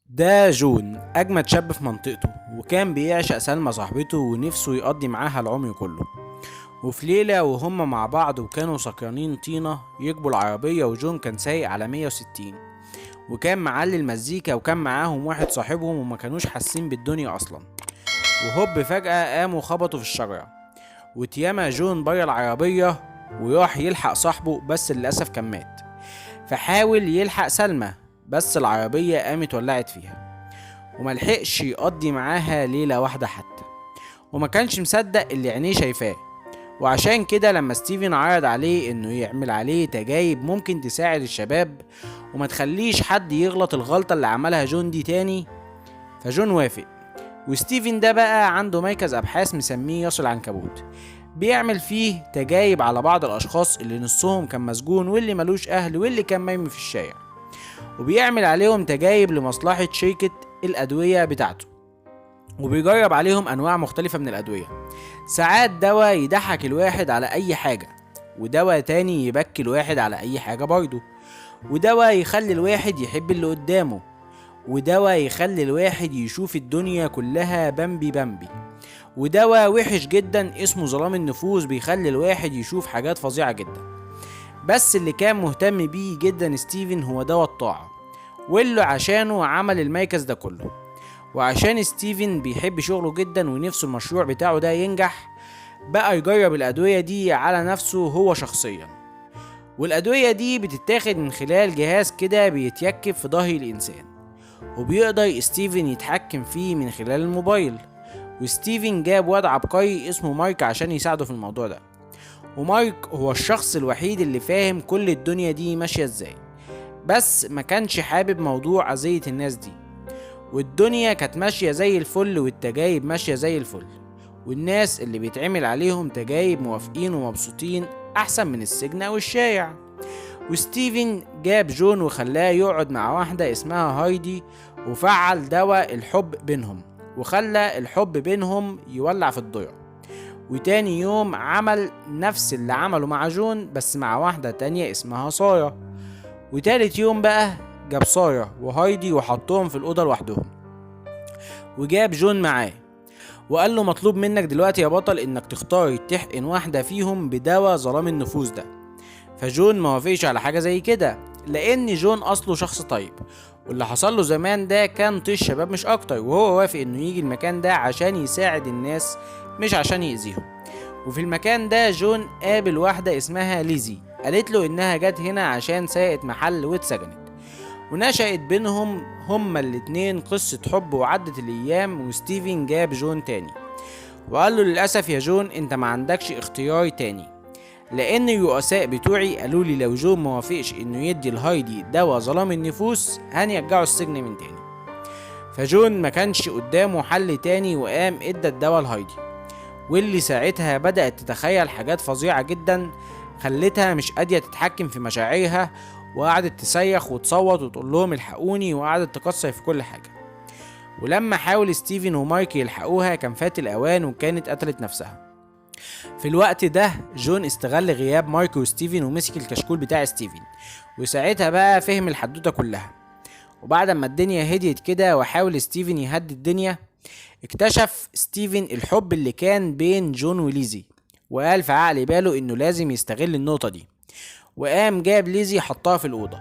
ده جون، أجمد شاب في منطقته، وكان بيعشق سلمى صاحبته ونفسه يقضي معاها العمر كله. وفي ليلة وهم مع بعض وكانوا سكرانين طينة يركبوا العربية، وجون كان سايق على 160 وكان معلي المزيكا، وكان معاهم واحد صاحبهم وما كانوش حاسين بالدنيا أصلا. وهوب فجأة قاموا خبطوا في الشجرة، واتيما جون بره العربية وراح يلحق صاحبه، بس للأسف كان مات. فحاول يلحق سلمى، بس العربية قامت ولعت فيها وملحقش يقضي معاها ليلة واحدة حتى، وما كانش مصدق اللي عينيه شايفاه. وعشان كده لما ستيفن عرض عليه انه يعمل عليه تجارب ممكن تساعد الشباب وما تخليش حد يغلط الغلطة اللي عملها جون دي تاني، فجون وافق. وستيفن ده بقى عنده مركز ابحاث مسميه ياس العنكبوت، بيعمل فيه تجارب على بعض الاشخاص اللي نصهم كان مسجون واللي ملوش اهل واللي كان مرمي في الشارع، وبيعمل عليهم تجارب لمصلحة شركة الأدوية بتاعته، وبيجرب عليهم أنواع مختلفة من الأدوية. ساعات دواء يضحك الواحد على أي حاجة، ودواء تاني يبكي الواحد على أي حاجة برضه، ودواء يخلي الواحد يحب اللي قدامه، ودواء يخلي الواحد يشوف الدنيا كلها بامبي بامبي، ودواء وحش جدا اسمه ظلام النفوس بيخلي الواحد يشوف حاجات فظيعة جدا. بس اللي كان مهتم بيه جدا ستيفن هو دواء الطاعة، واللي عشانه عمل المركز ده كله. وعشان ستيفن بيحب شغله جدا ونفسه المشروع بتاعه ده ينجح، بقى يجرب الأدوية دي على نفسه هو شخصيا. والأدوية دي بتتاخد من خلال جهاز كده بيتركب في ظهر الإنسان، وبيقدر ستيفن يتحكم فيه من خلال الموبايل. وستيفن جاب واد عبقري اسمه مارك عشان يساعده في الموضوع ده، ومارك هو الشخص الوحيد اللي فاهم كل الدنيا دي ماشية ازاي، بس ما كانش حابب موضوع أذية الناس دي. والدنيا كانت ماشية زي الفل، والتجارب ماشية زي الفل، والناس اللي بيتعمل عليهم تجارب موافقين ومبسوطين أحسن من السجن أو الشارع. وستيفن جاب جون وخلاه يقعد مع واحدة اسمها هايدي، وفعل دواء الحب بينهم وخلى الحب بينهم يولع في الضيعة. وتاني يوم عمل نفس اللي عمله مع جون بس مع واحدة تانية اسمها سارة. وتالت يوم بقى جاب سارة وهايدي وحطهم في الأوضة لوحدهم، وجاب جون معاه وقال له مطلوب منك دلوقتي يا بطل انك تختار تحقن واحدة فيهم بدواء ظلام النفوس ده. فجون ما وافقش على حاجة زي كده، لان جون اصله شخص طيب، واللي حصل له زمان ده كان طيش شباب مش اكتر، وهو وافق انه يجي المكان ده عشان يساعد الناس مش عشان يأذيهم. وفي المكان ده جون قابل واحدة اسمها ليزي، قالت له انها جت هنا عشان سرقت محل واتسجنت، ونشأت بينهم هما الاتنين قصة حب. وعدت الايام وستيفن جاب جون تاني وقال له للأسف يا جون انت ما عندكش اختيار تاني، لان الرؤساء بتوعي قالوا لي لو جون ما وافقش انه يدي لهايدي دواء ظلام النفوس هنرجعه السجن من تاني. فجون ما كانش قدامه حل تاني وقام ادى الدواء لهايدي، واللي ساعتها بدأت تتخيل حاجات فظيعة جدا خلتها مش قادرة تتحكم في مشاعرها، وقعدت تصيخ وتصوت وتقول لهم الحقوني، وقعدت تكسر في كل حاجة. ولما حاول ستيفن ومايك يلحقوها كان فات الأوان وكانت قتلت نفسها. في الوقت ده جون استغل غياب مايك وستيفن ومسك الكشكول بتاع ستيفن، وساعتها بقى فهم الحدوتة كلها. وبعد ما الدنيا هديت كده وحاول ستيفن يهدي الدنيا، اكتشف ستيفن الحب اللي كان بين جون وليزي، وقال في عقل باله انه لازم يستغل النقطة دي، وقام جاب ليزي حطها في الأوضة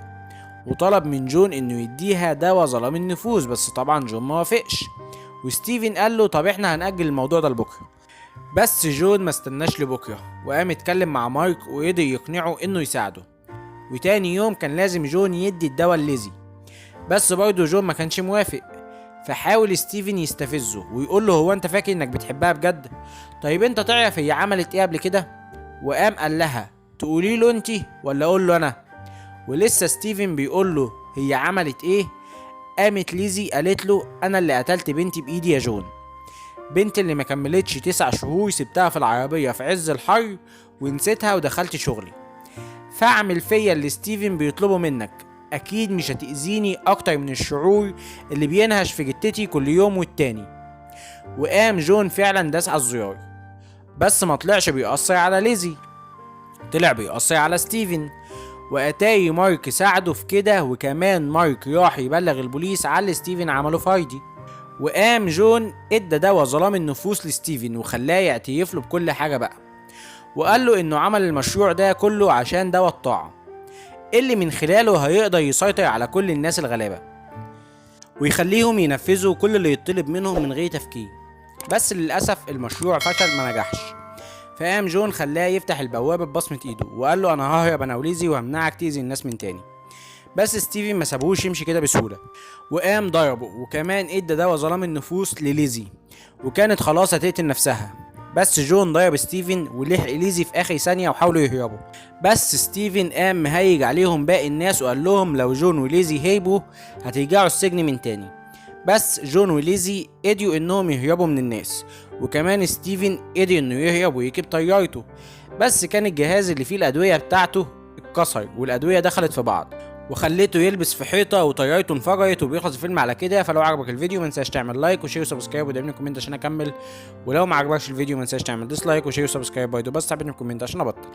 وطلب من جون انه يديها دواء ظلام النفوس، بس طبعا جون ما وافقش. وستيفن قال له طب احنا هنأجل الموضوع ده لبكره، بس جون ما استناش لبكره وقام اتكلم مع مارك وقدر يقنعه انه يساعده. وتاني يوم كان لازم جون يدي الدواء لليزي، بس برضه جون ما كانش موافق. فحاول ستيفن يستفزه ويقول له هو انت فاكر انك بتحبها بجد؟ طيب انت تعرف هي عملت ايه قبل كده؟ وقام قال لها تقولي له انت ولا اقول له انا؟ ولسه ستيفن بيقول له هي عملت ايه، قامت ليزي قالت له انا اللي قتلت بنتي بايدي يا جون، بنت اللي ما كملتش 9 شهور سبتها في العربية في عز الحر ونسيتها ودخلت شغلي، فاعمل فيا اللي ستيفن بيطلبه منك، اكيد مش هتأذيني اكتر من الشعور اللي بينهش في جتتي كل يوم والتاني. وقام جون فعلا داس على الزرار، بس ما طلعش بيأثر على ليزي، طلع بيأثر على ستيفن. وأتاري مارك ساعده في كده، وكمان مارك راح يبلغ البوليس على اللي ستيفن عمله في هايدي. وقام جون ادى دواء ظلام النفوس لستيفن وخلاه يعترف له بكل حاجة بقى، وقال له انه عمل المشروع ده كله عشان دواء الطاعة اللي من خلاله هيقدر يسيطر على كل الناس الغلابة ويخليهم ينفذوا كل اللي يطلب منهم من غير تفكير. بس للأسف المشروع فشل ما نجحش. فقام جون خلاه يفتح البوابة ببصمة ايده وقال له انا ههرب انا وليزي وهمنعك تأذي الناس من تاني. بس ستيفن ما سابهوش يمشي كده بسهولة وقام ضربه، وكمان ادى دواء ظلام النفوس لليزي وكانت خلاص هتقتل نفسها. بس جون ضرب ستيفن ولحق ليزي في اخر ثانية وحاولوا يهربوا، بس ستيفن قام مهيج عليهم باقي الناس وقال لهم لو جون وليزي هربوا هترجعوا السجن من تاني. بس جون وليزي قدروا انهم يهربوا من الناس، وكمان ستيفن قدر انه يهرب ويركب طيارته، بس كان الجهاز اللي فيه الادوية بتاعته اتكسر والادوية دخلت في بعض وخليته يلبس في حيطة وطيارته انفجرت. وبيخلص الفيلم على كده. فلو عجبك الفيديو ما تنساش تعمل like و share و subscribe ودعمني comment عشان اكمل، ولو ما عجبكش الفيديو ما تنساش تعمل dislike و share و subscribe برضه، بس تعبني comment عشان ابطل.